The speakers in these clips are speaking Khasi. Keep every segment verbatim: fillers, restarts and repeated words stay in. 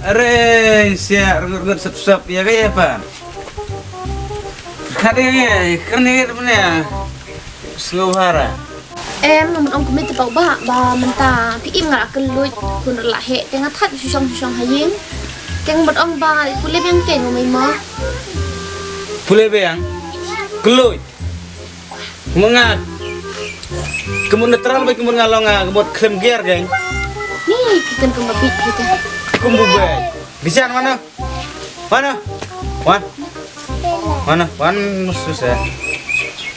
Are, siap, rengut-rengut, sep-sep, ya, kayak apa? Kade nge, kerne nge, mana? Sngewbha. Em, nga mut ong kumne te ba, ba mynta phi im nga la kylluid, kun la heh, te nga thait shushong shushong ha ïing. Te nga mut ong ba pule biang te nga mai ma. Pule biang? Kylluid. Kumut nga. Kumut neutral ba kumut nga long nga, kumut khlem gear geng. Ni, kikan kumba bit kita. Kumbu be. Bisan mana? Mana? Wan. Mana? Wan musus ya.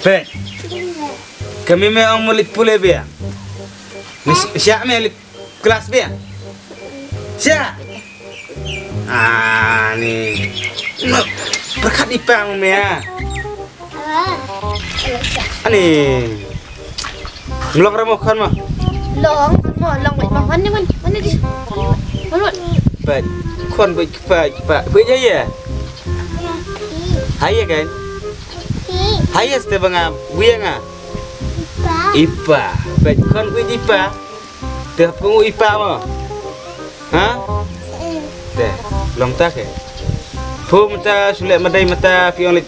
Be. Kami me ong mulit pule be. Ni siap me lit kelas be. Siap. Ah, ni. Perkat ipang me ya. Ani. Mlong ramo khan ma. Long, mo long wait ma. Wan ni wan. Wan ni di. Wan wan. Pat. Khon wait pa pa. Wait ya ya. Hai ya kan? Hai ya ste banga. Wi ya nga. Ipa. Pat khon wait ipa. Te hap kong ipa mo. Ha? Te long ta ke. Pum ta sule madai mata phi ong lit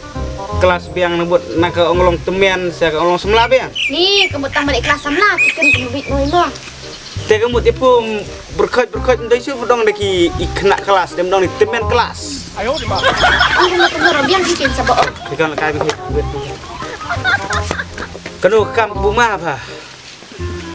kelas biang na bud na ka ong long temen sa ka ong long semla biang. Ni ka mut tang balik kelas samla ki kan ka bit noi mo. Te ka mut ipu berkhot berkhot ndai su dong de ki i kena kelas dem dong ni temen kelas. Ayo di ma. Ang ka mut biang ki kin sabo. Ki kan kai bi. Kanu kam bu ma ba.